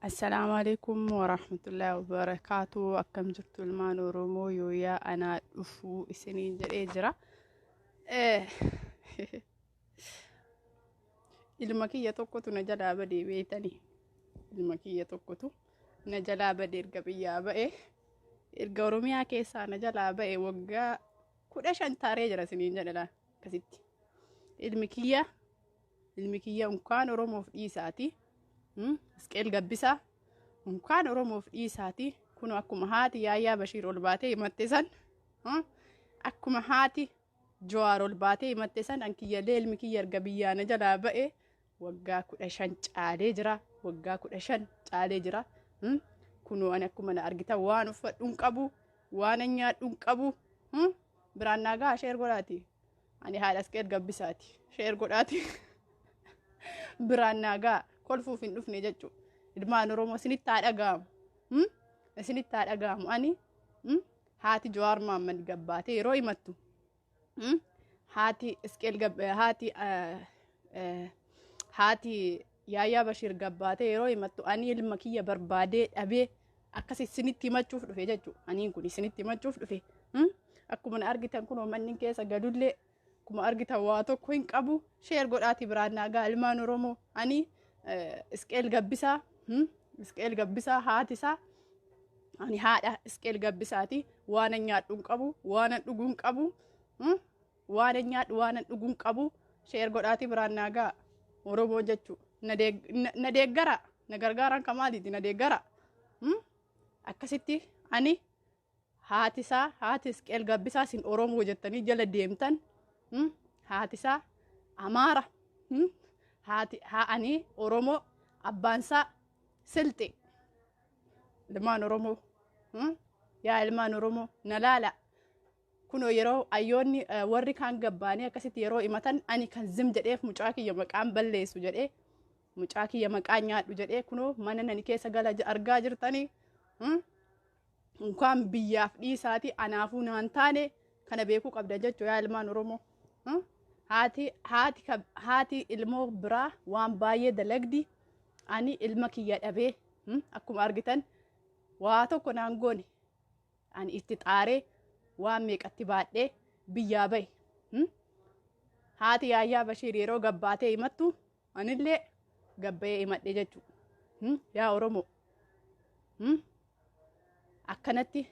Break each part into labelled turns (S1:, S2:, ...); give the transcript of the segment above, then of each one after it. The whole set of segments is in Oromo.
S1: Assalaamu alaikum warahmatullahi wabarakaatu. Akkam jirtu ilmaan Oromoo? Yooyaa anaa dhufuu isiniin jedhee jira. Ilma kiyya tokkotu na jalaa badee beeytanii. Ilma kiyya tokkotu na jalaa badee erga biyyaa ba'e. Erga Oromiyaa keessaa na jalaa ba'e waggaa 15 taaree jira isiniin jedhe laa akkasitti. Ilmi kiyya Ilmi kiyya unkaan Oromoof dhiisaati. Isqeel Gabbisaa unkaan Oromoof dhiisaati. Kun akkuma haati Yaayyaa Bashiir ol baatee himatte san, akkuma haati Jawaar ol baatee himatte san, an kiyyallee ilmi kiyya erga biyyaa na jalaa ba'e waggaa 15 caalee jira. Waggaa 15 caalee jira. Kunoo ani akkuma na argitan waan uffadhu hin qabu, waan an nyaadhu hin qabu. Biraan naa gahaa, share godhaati. Ani haadha Isqeel Gabbisaati. Share godhaati. Biraan naa ga'a. Kolfuuf hin dhufne jechuudha. Ilmaan Oromoo, isinitti haa dhaga'amu. Isinitti haa dhaga'amu. Ani haati Jawaar Mohaammed gabbaatee yeroo himattu, Haati Isqeel haati haati Yaayyaa Bashiir gabbaatee yeroo himattu, ani ilma kiyya barbaadee dhabee akkas isinitti himachuuf dhufe jechuudha. Aniin kun isinitti himachuuf dhufe. Akkuma na argitan kun manni keessa gadullee akkuma argitan waa tokko hin qabu. Share godhaati biraan naa ga'a ilmaan Oromoo. Ani Isqeel Gabbisaa, Isqeel Gabbisaa haati isaa, ani haadha Isqeel Gabbisaati. Waan an nyaadhu hin qabu, waan an dhugu hin qabu, waan an nyaadhu waan an dhugu hin qabu. Share godhaati biraan naa ga'a. Oromoo jechuudha. Na deeggara. Na gargaaran ka maaliiti? Na deeggara. Akkasitti ani haati isaa, haati Isqeel Gabbisaa, isin Oromoo jettanii jala deemtan, haati isaa Amaara. Haati haa ani Oromoo, abbaan isaa Silxi. Ilmaan Oromoo. Yaa ilmaan Oromoo, na laala. Kunoo yeroo ayyoonni warri kaan gabbaanii akkasitti yeroo himatan, ani kan zim jedheef mucaa kiyya maqaan balleessu jedhee, mucaa kiyya maqaan nyaadhu jedhee, kunoo mana nani keessa gala argaa jirtanii. Unkaan biyyaaf dhiisaati anaafuu naan taane kana beekuu qabda jechuu yaa ilmaan Oromoo. Haati haati haati ilmoo biraa waan baay'ee dalagdi. Ani ilma kiyya dhabee akkuma argitan waa tokko naan goone. Ani itti xaaree waan meeqatti baadhee biyyaa bahe. Haati Yaayyaa Bashiir yeroo gabbaatee himattu anillee gabbayee himadhe jechuudha. Yaa Oromoo. Akkanatti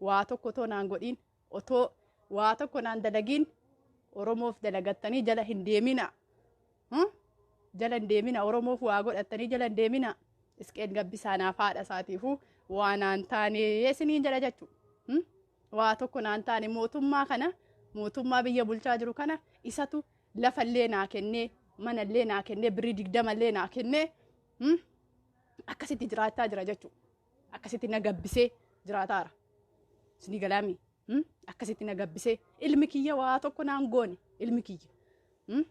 S1: waa tokko otoo naan godhiin, otoo waa tokko naan dalagiin Oromoof dalagattanii jala hin deemina. Jala hin deemina. Oromoof waa godhattanii jala hin deemina. Isqeel Gabbisaa naaf haadha isaatiifuu waa naan taane isiniin jedha jechuudha. Waa tokko naan taane. Mootummaa kana, mootummaa biyya bulchaa jiru kana, isatu lafallee naa kennee, manallee naa kennee, birrii 20llee naa kennee akkasitti jiraachaa jira jechuudha. Akkasitti na gabbisee jiraataara. Isinii galaami. Akkasitti na gabbisee ilmi kiyya waa tokko naan goone ilmi kiyya.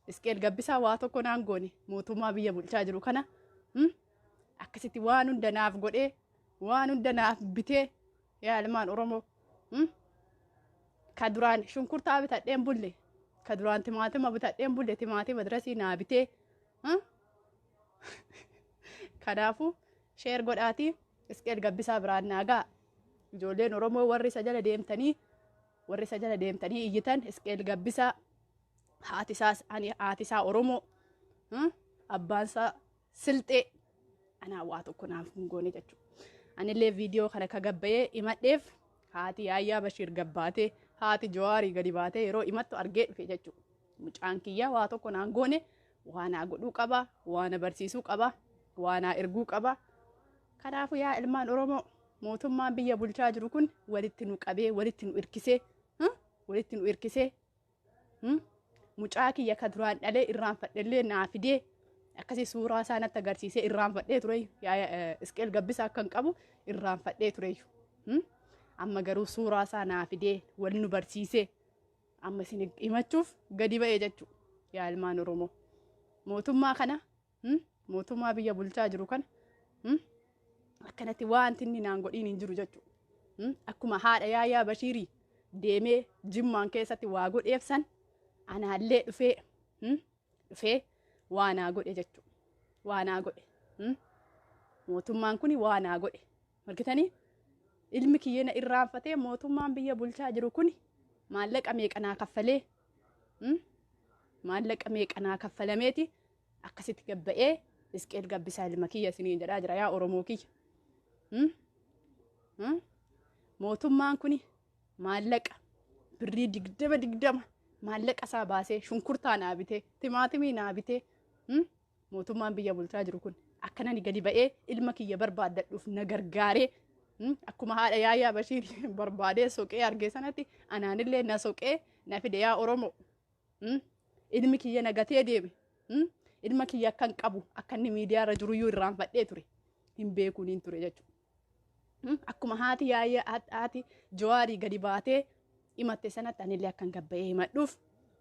S1: Isqeel Gabbisaa waa tokko naan goone. Mootummaa biyya bulchaa jiru kana akkasitti waan hunda naaf godhee, waan hunda naaf bitee. Yaa ilmaan Oromoo, ka duraan shunkurtaa bitadheen bulle, ka duraan timaatima bitadheen bulle, timaatima dirasii naa bitee. Kanaafuu share godhaatii Isqeel Gabbisaa biraan naa ga'a. Ijoolleen Oromoo warri isa jala deemtanii, warri isa jala deemtanii iyyitan, Isqeel Gabbisaa haati isaas, ani haati isaa Oromoo, abbaan isaa Silxee, anaa waa tokko naaf hin goone jechuudha. Anillee viidiyoo kana ka gabbayee himadheef haati Yaayyaa Bashiir gabbaatee, haati Jawaarii gadi baatee yeroo himattu argee dhufe jechuudha. Mucaan kiyya waa tokko naan goone, waa naa godhuu qaba, waa na barsiisuu qaba, waa naa erguu qaba. Kanaafuu yaa ilmaan Oromoo, mootummaan biyya bulchaa jiru kun walitti nu qabee, walitti nu irkisee, walitti nu irkisee, mucaa kiyya ka duraan dhalee irraanfadhellee naa fidee akkasii suuraa isaa natti agarsiisee irraanfadhee ture. Isqeel Gabbisaa akkan qabu irraanfadhee tureyyuu. Amma garuu suuraa isaa naa fidee wal nu barsiisee amma isin himachuuf gadi ba'ee jechuudha. Yaa ilmaan Oromoo, mootummaa kana, mootummaa biyya bulchaa jiru kana, akkanatti wanti inni naan godhiin hin jiru jechuudha. Akkuma haadha Yaayyaa Bashiirii deemee Jimmaan keessatti waa godheef san anaallee dhufee dhufee waa naa godhe jechuudha. Waa naa godhe. Mootummaan kun waa naa godhe. Argitanii? Ilmi kiyya na irraanfatee mootummaan biyya bulchaa jiru kun maallaqa meeqa naa kaffalee, maallaqa meeqa naa kaffalameeti akkasitti gabba'ee Isqeel Gabbisaa ilma kiyya isiniin jedhaa jira yaa Oromoo kiyya. Mootummaan kun maallaqa birrii 20 20 maallaqa isaa baasee shunkurtaa naa bitee, timaatimii naa bitee, mootummaan biyya bulchaa jiru kun akkana gadi ba'ee ilma kiyya barbaaddadhuuf na gargaaree, akkuma haadha Yaayyaa Bashiir barbaadee soqee argee sanatti anaanillee na soqee na fide yaa Oromoo. Ilmi kiyya na gatee deeme. Ilma kiyya akkan qabu, akka inni miidiyaa irra jiruyyuu irraanfadhee ture. Hin beekuun ture jechuudha. Akkuma haati Yaayyaa, haati Jawaarii gadi baatee himatte sanatti anillee akkan gabba'ee himadhuuf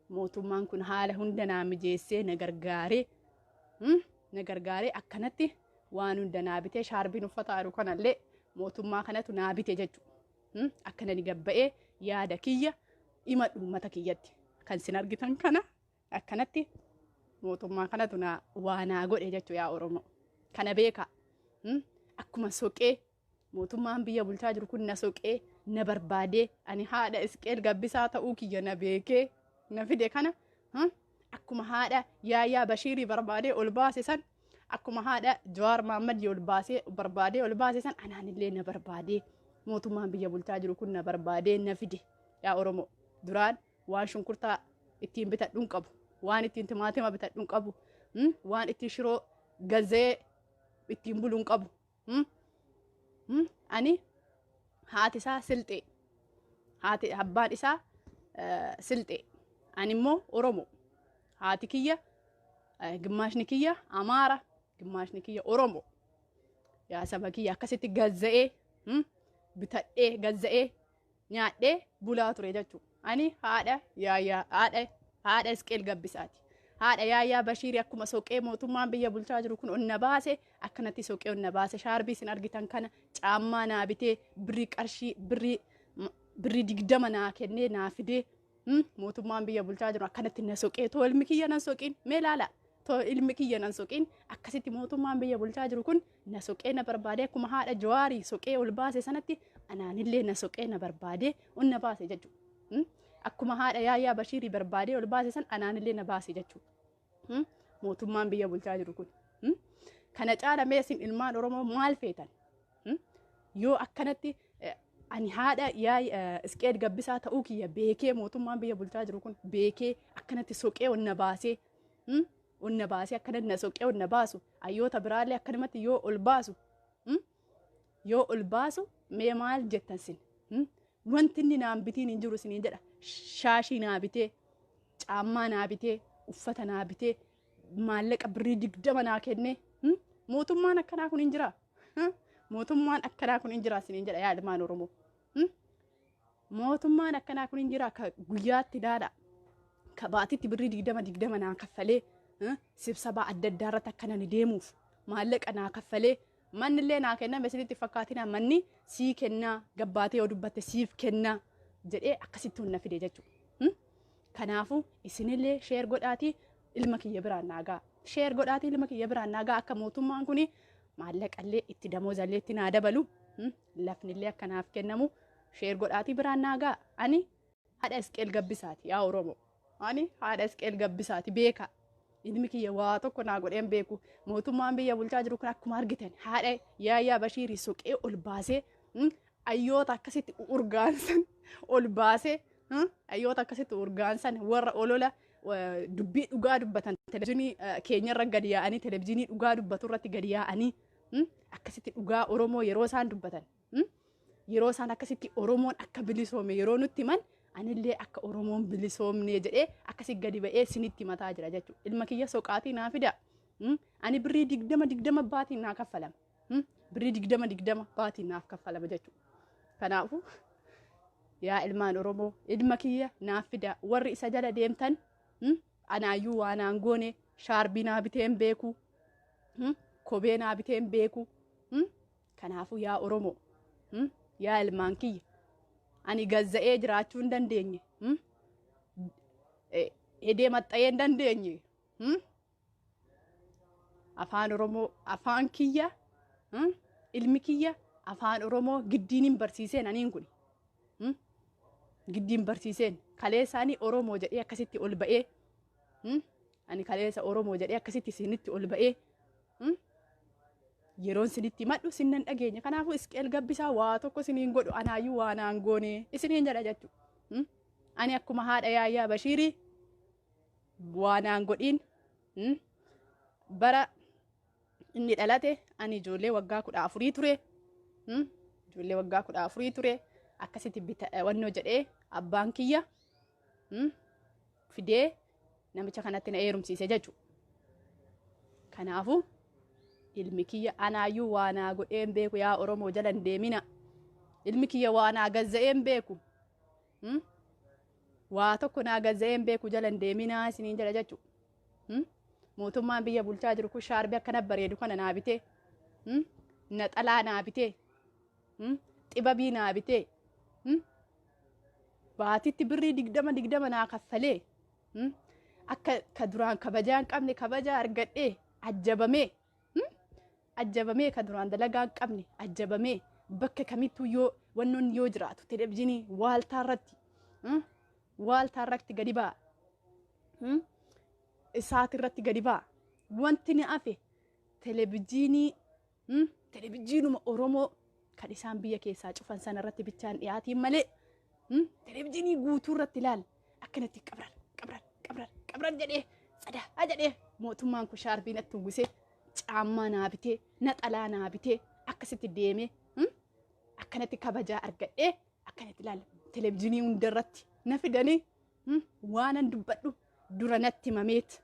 S1: mootummaan kun haala hunda naa mijeessee na gargaaree, na gargaaree akkanatti waan hunda naa bitee, shaarbiin uffata jiru kanallee mootummaa kanatu naa bite jechuudha. Akkana ni gabba'ee yaada kiyya himadhu uummata kiyyatti. Kan isin argitan kana akkanatti mootummaa kanatu naa waa naa godhe jechuudha yaa Oromoo. Kana beekaa. Akkuma soqee mootummaan biyya bulchaa jiru kun na soqee na barbaadee, ani haadha Isqeel Gabbisaa ta'uu kiyya na beekee na fide kana, akkuma haadha Yaayyaa Bashiirii barbaadee ol baase san, akkuma haadha Jawaar Mahammadii ol baasee barbaadee ol baase san, anaanillee na barbaadee mootummaan biyya bulchaa jiru kun na barbaadee na fide yaa Oromoo. Duraan waan shunkurtaa ittiin bitadhuun qabu, waan ittiin timaatima bitadhuun qabu, waan ittiin shiroo gazee ittiin buluun qabu. Ani haati isaa Silxee, haati abbaan isaa Silxee, ani immoo Oromoo. Haati kiyya gimmaashni kiyya Amaara, gimmaashni kiyya Oromoo. Yaa saba kiyya, akkasitti gazza'ee bitadhee gazza'ee nyaadhee bulaa ture jechuudha. Ani haadha Yaayyaa, haadha Isqeel Gabbisaati. Haadha Yaayyaa Bashiirii akkuma soqee mootummaan biyya bulchaa jiru kun onna baase, akkanatti soqee onna baase, shaarbii isin argitan kana, caammaa naa bitee, birrii qarshii birrii 20 naa kennee naa fidee, mootummaan biyya bulchaa jiru akkanatti na soqee, too ilmi kiyya nan soqiin mee laala, too ilmi kiyya nan soqiin, akkasitti mootummaan biyya bulchaa jiru kun na soqee na barbaadee, akkuma haadha Jawaarii soqee ol baase sanatti anaanillee na soqee na barbaadee ol na baase jechuudha. Akkuma haadha Yaayyaa Bashiirii barbaadee ol baase san anaanillee na baase jechuudha. Mootummaan biyya bulchaa jiru kun. Kana caala mee isin ilmaan Oromoo maal feetan? Yoo akkanatti ani haadha Isqeel Gabbisaa ta'uu kiyya beekee, mootummaan biyya bulchaa jiru kun beekee akkanatti soqee ol na baasee, ol na baasee, akkanatti na soqee ol na baasu, hayyoota biraallee akkanumatti yoo ol baasu, yoo ol baasu, mee maal jettan sin? Wanti inni naan bitiin hin jiru isiniin jedha. Shaashii naa bitee, caammaa naa bitee, uffata naa bitee, maallaqa birrii 20 naa kennee, mootummaan akkanaa kun hin jiraa? Mootummaan akkanaa kun hin jiraa isiniin jedha yaa ilmaan Oromoo. Mootummaan akkanaa kun hin jiraa ka guyyaatti daadha? Ka baatitti birrii 20 20 naa kaffalee, sibsabaa adda addaa irratti akkana ni deemuuf maallaqa naa kaffalee, manni illee naa kenname isinitti fakkaatina, manni sii kennaa gabbaatee yoo dubbatte siif kennaa jedhee akkasitti na fide jechuudha. Kanaafuu isinillee share godhaatii ilma kiyya biraan naa ga'a. Share godhaatii ilma kiyya biraan naa ga'a, akka mootummaan kuni maallaqallee itti damoozallee itti naa dabalu, lafnillee akka naaf kennamu share godhaatii biraan naa ga'a. Ani haadha Isqeel Gabbisaati yaa Oromoo. Ani haadha Isqeel Gabbisaati, beeka. Ilmi kiyya waa tokko naa godheen beeku. Mootummaan biyya bulchaa jiru kun akkuma argitan haadha Yaayyaa Bashiirii soqee ol baasee, ayyoota akkasitti urgaansan ol baasee, ayyoota akkasitti urgaansan, warra olola dubbii dhugaa dubbatan televizyiinii keenyarra gadi yaa'anii, televizyiinii dhugaa dubbatu irratti gadi yaa'anii, akkasitti dhugaa Oromoo yeroo isaan dubbatan, yeroo isaan akkasitti Oromoon akka bilisoome yeroo nutti himan, anillee akka Oromoon bilisoomne jedhee akkasi gadi ba'ee sinitti mataa jira jechuudha. Ilma kiyya soqaatii naa fida. Ani birrii 20 20 baatiin naa kaffalama. Birrii 20 20 baatiin naaf kaffalama jechuudha. Kanaafuu yaa ilmaan Oromoo, ilma kiyya naaf fida. Warri isa jala deemtan, anaayyuu waan aan goone, shaarbii naa biteen beeku, kophee naa biteen beeku. Kanaafuu yaa Oromoo, yaa ilmaan kiyya, ani gazza'ee jiraachuu hin dandeenye. Hedee maxxa'ee hin dandeenye. Afaan Oromoo afaan kiyya. Ilmi kiyya afaan Oromoo giddiin hin barsiiseen aniin kun. Giddiin barsiiseen kaleessaanii Oromoo jedhee akkasitti ol ba'ee, ani kaleessa Oromoo jedhee akkasitti isinitti ol ba'ee yeroon isinitti himadhu sinnan dhageenya. Kanaafuu Isqeel Gabbisaa waa tokko isiniin godhu, anaayyuu waa naan goone isiniin jedha jechuudha. Ani akkuma haadha Yaayyaa Bashiirii waa naan godhiin. Bara inni dhalate ani ijoollee waggaa 14 ture. Ijoollee waggaa 14 ture. Akkasitti wannoo jedhee abbaan kiyya fidee namicha kanatti na heerumsiise jechuudha. Kanaafuu ilmi kiyya anaayyuu waa naa godheen beeku, yaa Oromoo jala hin deemina. Ilmi kiyya waa naa gazza'een beeku. Waa tokko naa gazza'een beeku, jala hin deeminaa isiniin jedha jechuudha. Mootummaan biyya bulchaa jiru kun shaarbii akkana bareedu kana naa bitee, naxalaa naa bitee, xibabii naa bitee, baatitti birrii 20 20 naa kaffalee, akka ka duraan kabajaa hin qabne kabajaa argadhee ajjabamee, ajjabamee, ka duraan dalagaa hin qabne ajjabamee, bakka kamittuu yoo wannoon yoo jiraatu televizyiinii Waaltaa irratti, Waaltaa irratti gadi ba'a. Isaati irratti gadi ba'a. Wanti ni hafe televizyiinii, televizyiinuma Oromoo kan isaan biyya keessaa cufan sana irratti bichaan dhiyaatiin malee televizyiinii guutuu irratti ilaal akkanatti qabran qabran qabran qabran jedhee tsadaa jedhee mootummaan kun shaarbii natti uwwisee, caammaa naa bitee, naxalaa naa bitee, akkasitti deemee akkanatti kabajaa argadhee, akkanatti ilaala televizyiinii hundarratti na fidanii waanan dubbadhu dura natti himameeti,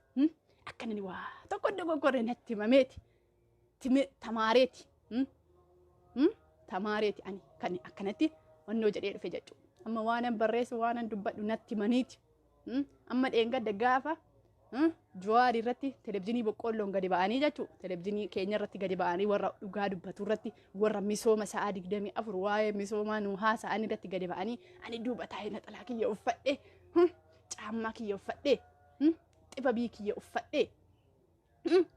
S1: akkanani waa tokko dogoggorre natti himameeti, tamaareeti, tamaareeti ani kan akkanatti wannoo jedhee dhufe jechuudha. Amma waanan barreessu, waanan dubbadhu natti himaniiti. Amma dheengadda gaafa Jawaar irratti televizyiinii boqqoolloon gadi ba'anii jechuudha. Televizyiinii keenya irratti gadi ba'anii warra dhugaa dubbatu irratti, warra misooma sa'aa 24 waa'ee misoomaa nu haasa'an irratti gadi ba'anii, ani duuba taa'ee naxalaa kiyya uffadhee, caammaa kiyya uffadhee, xibabii kiyya uffadhee,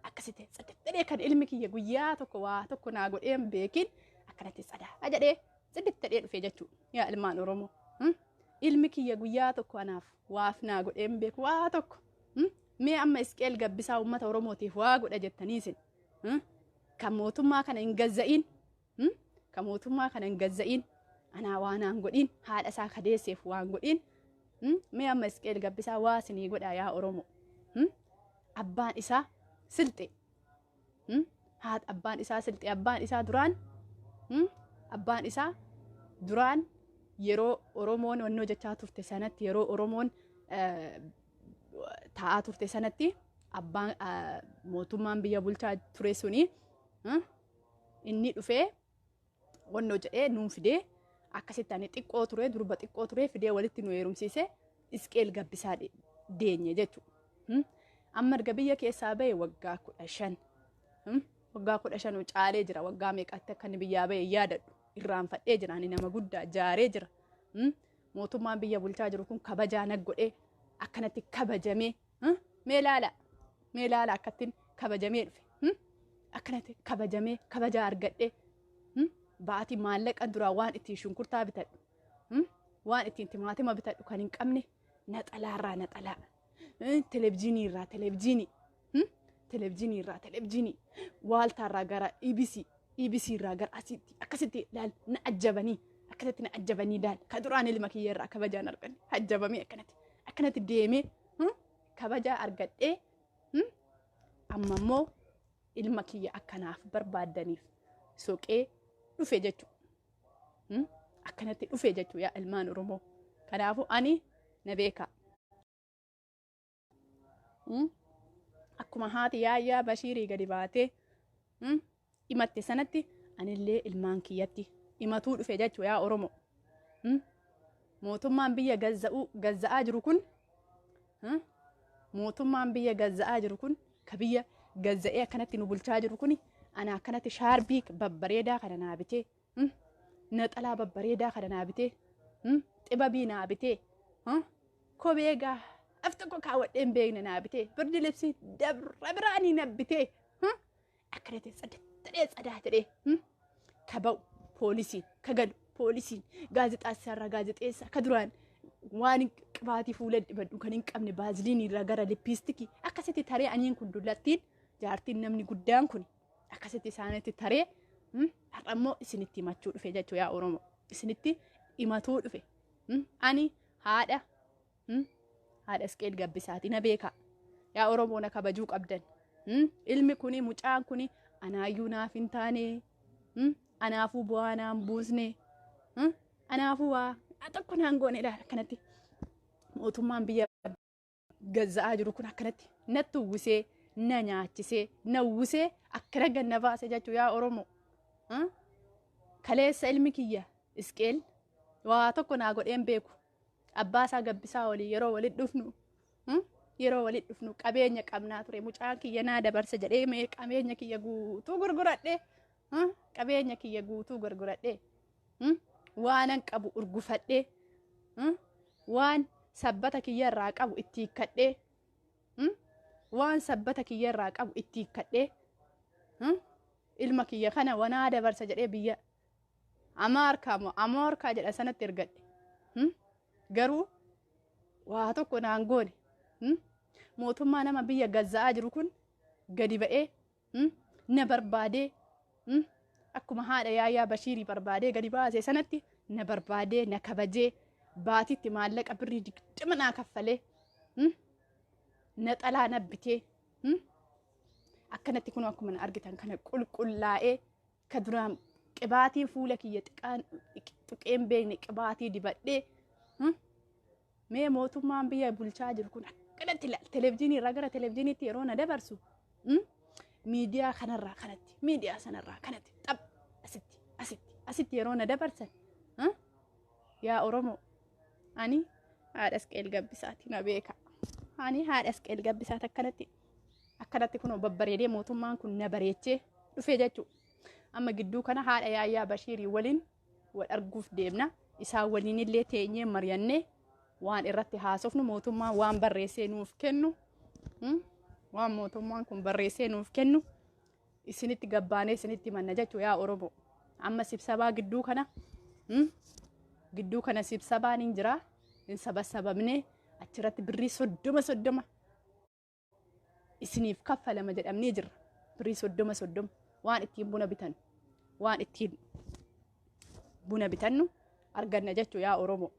S1: akkasitti tsadadhee, kan ilmi kiyya guyyaa tokko waa tokko naa godhee hin beekin akkanatti tsadaa jedhee tsadadhee dhufe jechuudha. Yaa ilmaan Oromoo. Ilmi kiyya guyyaa tokko anaaf waaf naa godhee hin beeku waa tokko. Mee amma Isqeel Gabbisaa uummata Oromootiif waa godha jettanii isin. Kan mootummaa kana hin gazza'in. Kan mootummaa kana hin gazza'in. Anaa waa naan godhin, haadha isaa kadeesseef waan godhin. Mee amma Isqeel Gabbisaa waa isinii godha yaa Oromoo? Abbaan isaa silxe. Haadha abbaan isaa silxe, abbaan isaa duraan, abbaan isaa duraan yeroo Oromoon wannoo jechaa turte sanatti, yeroo Oromoon taa'aa turte sanatti, abbaan mootummaan biyya bulchaa ture suni inni dhufee wannoo jedhee nuun fidee, akkasitti ani xiqqoo ture, durba xiqqoo ture, fidee walitti nu heerumsiise, Isqeel Gabbisaa deenye jechuudha. Amma erga biyya keessaa bahe waggaa 15, waggaa 15 caalee jira. Waggaa meeqatti akka inni biyyaa bahe yaadadhu, irraanfadhee jira. Ani nama guddaa jaaree jira. Mootummaan biyya bulchaa jiru kun kabajaa nag godhee akkanatti kabajamee, mee laala, mee laala akkattiin kabajamee dhufe, akkanatti kabajamee kabajaa argadhee, baatii maallaqa duraa waan ittiin shunkurtaa bitadhu, waan ittiin timaatima bitadhu kan hin qabne, naxalaarraa naxalaa, televizyiiniirraa televizyiinii, televizyiiniirraa televizyiinii, Waaltaarraa gara EBC, EBC irraa gara asitti akkasitti laal na ajjabanii, akkanatti na ajjabanii laal, ka duraan ilma kiyya irraa kabajaan arganne ajjabamee akkanatti akkanatti deemee kabajaa argadhee, amma immoo ilma kiyya akkanaaf barbaaddaniif soqee dhufe jechuudha. Akkanatti dhufe jechuudha yaa ilmaan Oromoo. Kanaafuu ani na beeka. Akkuma haati Yaayyaa Bashiirii gadi baatee himatte sanatti anillee ilmaan kiyyatti himatuu dhufe jechuudha yaa Oromoo. Mootummaan biyya gazza'aa jiru kun, mootummaan biyya gazza'aa jiru kun, ka biyya gazza'ee akkanatti nu bulchaa jiru kun, ana akkanatti shaarbii babbareedaa kana naa bitee, naxalaa babbareedaa kana naa bitee, xibabii naa bitee, kophee gaaf tokko kaawwadhee hin beekne naa bitee, birdi libsii dabra biraanii na bitee, akkanatti tsadadhee. jedhee tsadaa jedhee ka ba'u poolisiin, ka galu poolisiin, gaazexaassaarraa gaazexeessa, ka duraan waan qibaatii fuula dibadhu kan hin qabne baaziliinii irraa gara lippiistikii akkasitti taree, aniin kun dullattiin jaartiin namni guddaan kun akkasitti isaanitti taree, har'a immoo isinitti himachuu dhufe jechuu. Yaa Oromoo, isinitti himatuu dhufe. Ani haadha Isqeel Gabbisaati, na beekaa. Yaa Oromoo, na kabajuu qabdan. Ilmi kuni, mucaan kuni anaayyuu naaf hin taane, anaafuu bu'aa naan buusne, anaafuu waa tokko naan goone. Akkanatti mootummaan biyya gazza'aa jiru kun akkanatti natti uwwisee, na nyaachisee, na uwwisee, akkana ganna baase jechuu. Yaa Oromoo, kaleessa ilmi kiyya Isqeel waa tokko naa godheen beeku. Abbaa isaa Gabbisaa walii yeroo walitti dhufnu, yeroo walitti dhufnu qabeenya qabnaa ture. Mucaan kiyya naa dabarsa jedhee mee qabeenya kiyya guutuu gurguradhe, qabeenya kiyya guutuu gurguradhe, waanan qabu urgufadhe, waan sabbata kiyya irraa qabu itti hiikkadhe, waan sabbata kiyya irraa qabu itti hiikkadhe, ilma kiyya kana wanaa dabarsa jedhee biyya Amaarkaa moo Amoorkaa jedha sanatti ergadhe. Garuu waa tokko naan goone. Mootummaa nama biyya gazza'aa jiru kun gadi ba'ee na barbaadee, akkuma haadha Yaayyaa Bashiirii barbaadee gadi baase sanatti na barbaadee, na kabajee, baatitti maallaqa birrii 20 naa kaffalee, na xalaa na bitee, akkanatti kun akkuma na argitan kana qulqullaa'ee, ka duraan qibaatiin fuula kiyya xiqqaan tuqeen beekne qibaatii dibadhee. Mee mootummaan biyya bulchaa jiru kun akkanatti ilaal, televezyiinii irraa gara televezyiiniitti yeroo na dabarsu, miidiyaa kanarraa kanatti, miidiyaa sanarraa kanatti, xap, asitti asitti asitti yeroo na dabarsan. Yaa Oromoo, ani haadha Isqeel Gabbisaati, na beeka. Ani haadha Isqeel Gabbisaati. Akkanatti akkanatti kunoo babbareedee mootummaan kun na bareechee dhufee jechuudha. Amma gidduu kana haadha Yaayyaa Bashiirii waliin wal arguuf deemna. Isaan waliin illee teenyee mari'annee waan irratti haasofnu, mootummaan waan barreessee nuuf kennu, waan mootummaan kun barreessee nuuf kennu isinitti gabbaanee isinitti manna jechuudha. Yaa Oromoo, amma sibsabaa gidduu kana sibsabaan hin jira, hin sabasabamne. Achirratti birrii 30 30 isiniif kaffalama jedhamnee jirra. Birrii 30 30 waan ittiin buna bitan, waan ittiin buna bitannu arganna jechuu. Yaa Oromoo,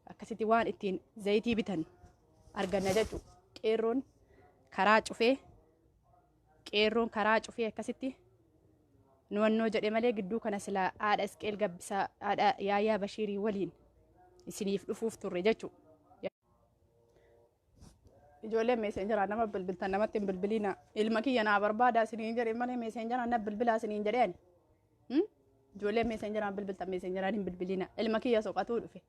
S1: akkasitti waan ittiin zayitii bitannu arganna jechuu. Qeerroon karaa cufee, qeerroon karaa cufee akkasitti nuwannoo jedhe malee, gidduu kana silaa haadha Isqeel Gabbisaa, haadha Yaayyaa Bashiirii waliin isiniif dhufuuf turre jechuu. Ijoolleen messengeraan nama bilbiltan namatti hin bilbilina. Ilma kiyya naa barbaada isiniin jedhe malee messengeraan na bilbilaa isiniin jedhee ani. Ijoolleen messengeraan bilbiltan messengeraan hin bilbilina. Ilma kiyya soqatuu dhufe.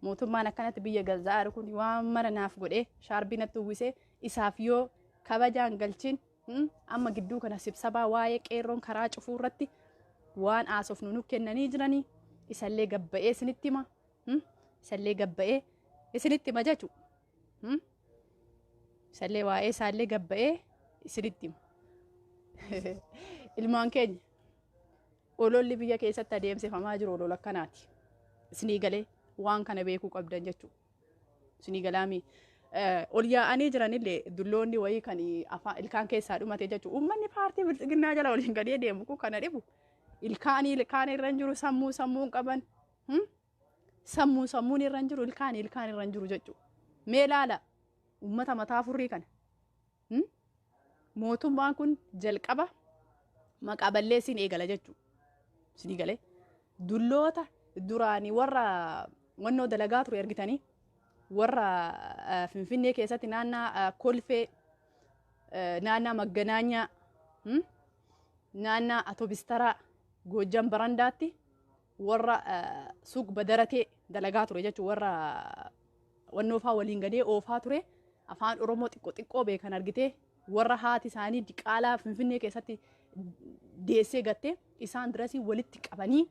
S1: Mootummaan akkanatti biyya gazza'aa kun waan mara naaf godhee, shaarbii natti uwwisee, isaaf yoo kabajaan galchin, amma gidduu kana sibsabaa waa'ee qeerroon karaa cufuu irratti waan haasofnu nu kennanii jiranii, isallee gabba'ee isinitti hima. Isallee gabba'ee isinitti hima jechuudha. Isallee waa'ee isaallee gabba'ee isinitti hima. Ilmaan keenya, ololli biyya keessatti adeemsifamaa jiru olola akkanaati. Isinii galee waan kana beekuu qabdan jechuudha. Isinii galaami. Ol yaa'anii jiranillee dulloonni wayii kan afaan ilkaan keessaa dhumate jechuudha. Uummanni paartii bilxiginnaa jala waliin gadee deemu kun kana dhibu. Ilkaanii ilkaan irra hin jiru, sammuu sammuu hin qaban. Sammuu sammuun irra hin jiru, ilkaan ilkaan irra hin jiru jechuudha. Mee ilaala uummata mataa furrii kana. Mootummaan kun jalqaba maqaa balleessiin eegala jechuudha. Isinii galee dulloota duraanii warra wannoo dalagaa ture argitanii, warra Finfinnee keessatti naannaa Kolfee, naannaa Magganaanyaa, naannaa Atoobistaraa, Goojjam Barandaatti warra suuq badaratee dalagaa ture jechuudha. Warra wannoo faa waliin gadee oofaa ture, afaan Oromoo xiqqoo xiqqoo beekan argitee, warra haati isaanii diqaalaa Finfinnee keessatti deessee gattee, isaan dirasii walitti qabanii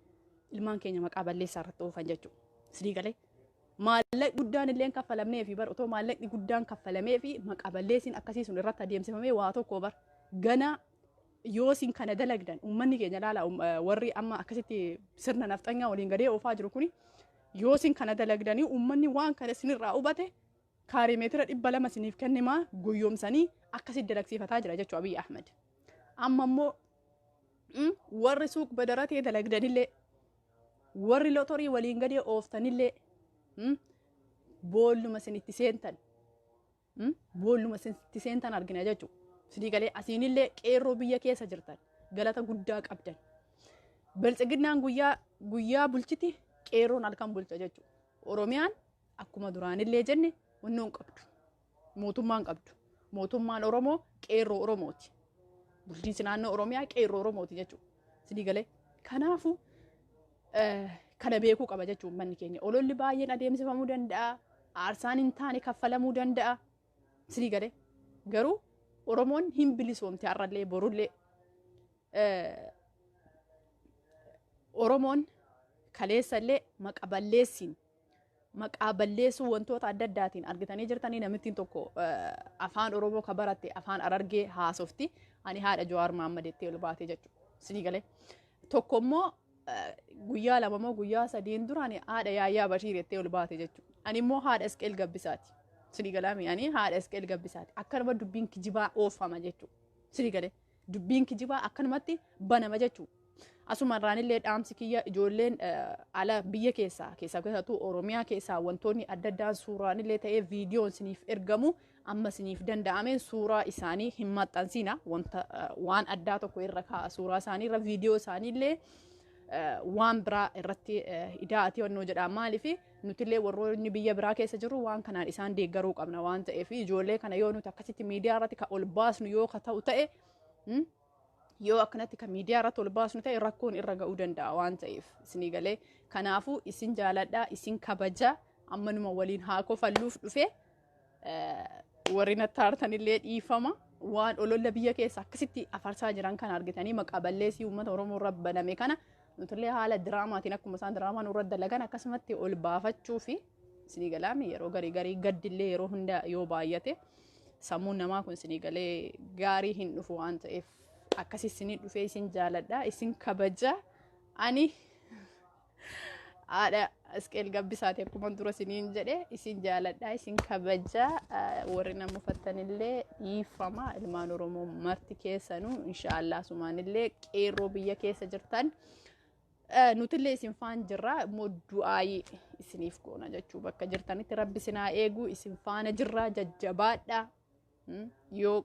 S1: ilmaan keenya maqaa balleessaa irratti oofan jechuudha. Isinii galee maallaqni guddaan illee kaffalamnee fi bar otoo maallaqni guddaan kaffalamee fi maqaa balleessiin akkasii sun irratti adeemsifamee waa tokko bar gana. Yoo isin kana dalagdan, uummanni keenya laala, warri amma akkasitti sirna nafxanyaa waliin gadee oofaa jiru kuni, yoo isin kana dalagdanii uummanni waan kana isinirraa hubate, kaaree meetira 200 isiniif kennimaa guyyoomsanii akkasitti dalagsiifataa jira jechuudha Abiyyi Ahmed. Amma immoo warri suuq badaratee dalagdanillee, warri lotorii waliin gadee ooftanillee, boolluma isin itti seentan, boolluma isin itti seentan argina jechuudha. Isinii galee? Asiinillee qeerroo biyya keessa jirtan galata guddaa qabdan. Biltsiginnaan guyyaa guyyaa bulchiti, qeerroon halkan bulcha jechuudha. Oromiyaan akkuma duraanillee jenne wannoon qabdu. Mootummaan qabdu. Mootummaan Oromoo qeerroo Oromooti. Bulchiinsi naannoo Oromiyaa qeerroo Oromooti jechuudha. Isinii galee? Kanaafuu kana beekuu qaba jechuudha uummanni keenya. Ololli baay'een adeemsifamuu danda'a. Aarsaan hin taane kaffalamuu danda'a. Isinii galee? Garuu Oromoon hin bilisoomte, har'allee borullee. Oromoon kaleessallee maqa balleessiin, maqaa balleessuu wantoota adda addaatiin argitanii jirtanii, namittiin tokko afaan Oromoo ka baratte afaan Arargee haasofti, ani haadha Jawaar Mahaammad jettee ol baatee jechuudha. Isinii galee? Tokko immoo guyyaa 2 moo guyyaa 3n dura ani haadha Yaayyaa Bashiir jettee ol baate jechuudha. Ani immoo haadha Isqeel Gabbisaati. Isinii galaami? Ani haadha Isqeel Gabbisaati. Akkanuma dubbiin kijibaa oofama jechuudha. Isinii galee? Dubbiin kijibaa akkanumatti banama jechuudha. Asuma irraanillee dhaamsi kiyya, ijoolleen ala biyya keessaa keessaa keessattuu Oromiyaa keessaa wantoonni adda addaan suuraanillee ta'ee viidiyoon isiniif ergamu, amma isiniif danda'ameen suuraa isaanii hin maxxansiina. Wanta waan addaa tokko irra kaa'a suuraa isaanii irra, viidiyoo isaaniillee waan biraa irratti idaa'atii wannoo jedha. Maaliif? Nutillee warroonni biyya biraa keessa jirru waan kanaan isaan deeggaruu qabna waan ta'eef, ijoollee kana yoo nuti akkasitti miidiyaa irratti ka ol baasnu yoo ka ta'u ta'e, yoo akkanatti ka miidiyaa irratti ol baasnu ta'e, rakkoon irra ga'uu danda'a waan ta'eef. Isinii galee? Kanaafuu isin jaaladhaa, isin kabaja. Ammanuma waliin haa kofalluuf dhufe. Warri natti aartanillee dhiifama. Waan ololla biyya keessa akkasitti afarsaa jiran kana argitanii, maqaa balleessii uummata Oromoo irra baname kana nutillee haala diraamaatiin akkuma isaan diraamaa nurra dalagan akkasumatti ol baafachuu fi, isinii galaami, yeroo garii garii gaddillee yeroo hunda yoo baay'ate sammuun namaa kun, isinii galee, gaarii hin dhufu waan ta'eef akkasi isinii dhufee. Isin jaaladha, isin kabaja. Ani haadha Isqeel Gabbisaati, akkuma dura isiniin jedhe. Isin jaaladha, isin kabaja. Warri nama uffattanillee dhiifama. Ilmaan Oromoo marti keessanuu, inshaallah, sumaanillee qeerroo biyya keessa jirtan, nutillee isin faan jirra immoo du'aayii isiniif goona jechuu. Bakka jirtanitti rabbi isin haa eegu, isin faana jirra, jajjabaadha. Yoo